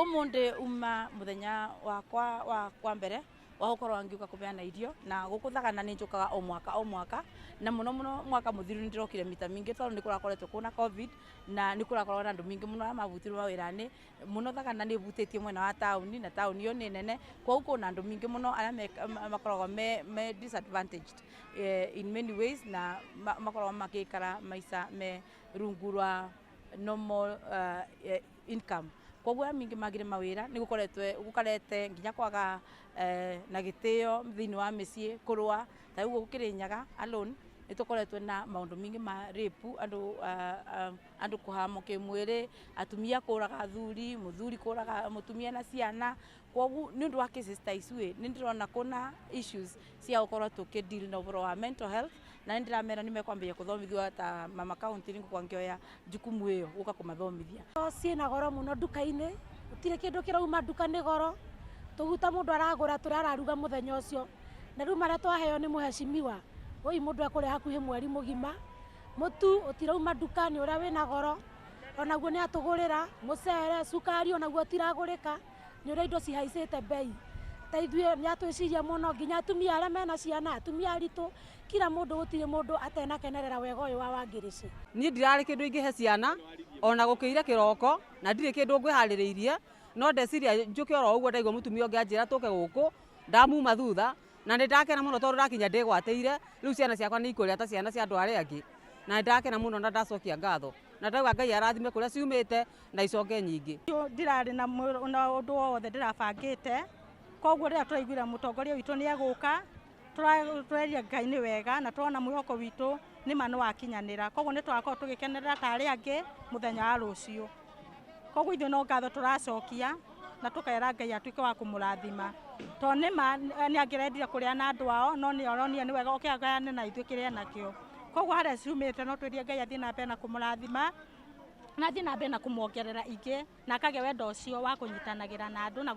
Umuthi uma muthenya wakwa wa kwa mbere wa gukorwo ngiuka kubeana irio na guku Thagana ni njukaga o mwaka o mwaka, na muno muno mwaka muthiru ni ndirokire mita mingi tondu ni kurakoretwo kuna COVID na ni kurakorwo na andu mingi muno aria mabutirwo mawira-ini muno. Thagana ni butĩtie mwena wa tauni na tauni iyo ni nene, koguo kuna andu mingi muno aria makoragwo me disadvantaged in many ways na makoragwo magikara maica me rungu rwa normal income. Koguo aya mingi magire mawira ni gukoretwe gukarete nginya kwaga na gitio thiini wa micii kurua ta riu guku Kirinyaga alone ni tukoretwe na maundu mingi ma rape, andu kuhamo kimwiri, atumia kuraga athuri, muthuri kuraga mutumia na ciana. Koguo ni undu wa cases ta icu ni ndirona kuna issues cia gukorwo tuki deal na uhoro wa mental health, na ni ndiramera ni mekwambia kuthomithio ta mama county ni ngũkorwo ngĩoya jukumu ĩyo gũka kũmathomithia. Ciĩna goro mũno nduka-inĩ, gũtirĩ kĩndũ kĩrauma nduka nĩ goro, tũguta mũndũ aragũra tũrĩa araruga mũthenya ũcio, na rĩu marĩa twaheo nĩ mũhecimiwa oi mũndũ ekũrĩa hakuhĩ mweri mũgima. Mũtu ũtirauma nduka nĩ ũrĩa wĩna goro, onaguo nĩ atũgũrĩra, mũcere, cukari onaguo ũtiragũrĩka nĩ ũrĩa indo cihaicĩte bei. Ta ithuĩ nĩ atwĩciria mũno nginya atumia arĩa mena ciana, atumia aritũ, kila mũndũ, gũtirĩ mũndũ atenakenerera wega ũyũ wa Wangĩrĩcĩ. Niĩ ndirarĩ kĩndũ ingĩhe ciana ona gũkĩire kĩroko na ndirĩ kĩndũ ngwĩharĩrĩirie, no ndeciria njũke oro ũguo ndaigua mũtumia ũngĩ anjĩra tũke gũkũ, ndamuma thutha na nĩ ndakena mũno tondũ ndakinya ndĩgwatĩire, rĩu ciana ciakwa nĩ ikũrĩa ta ciana cia andũ arĩa angĩ, na nĩ ndakena mũno na ndacokia ngatho na ndauga Ngai arathime kũrĩa ciumĩte na icoke nyingĩ. Ndirarĩ na ũndũ wothe ndĩrabangĩte, koguo rĩrĩa tũraiguire mũtongoria witũ nĩ egũka, tũreria Ngai nĩ wega na tũrona mwĩhoko witũ nĩ ma nĩ wakinyanĩra, koguo nĩ tũgakorwo tũgĩkenerera ta arĩa angĩ mũthenya wa rũciũ. Koguo ithuĩ no ngatho tũracokia na tũkera Ngai atuĩke wa kũmũrathima, tondũ nĩ ma nĩ angĩrendire kũrĩa na andũ ao, no nĩ oronire nĩ wega oke agayane na ithuĩ kĩrĩa enakĩo. Koguo harĩa ciumĩte no twĩrie Ngai athiĩ na mbere na kũmũrathima na athiĩ na mbere na kũmuongerera ingĩ na akagĩa wendo ũcio wa kũnyitanagĩra na andũ na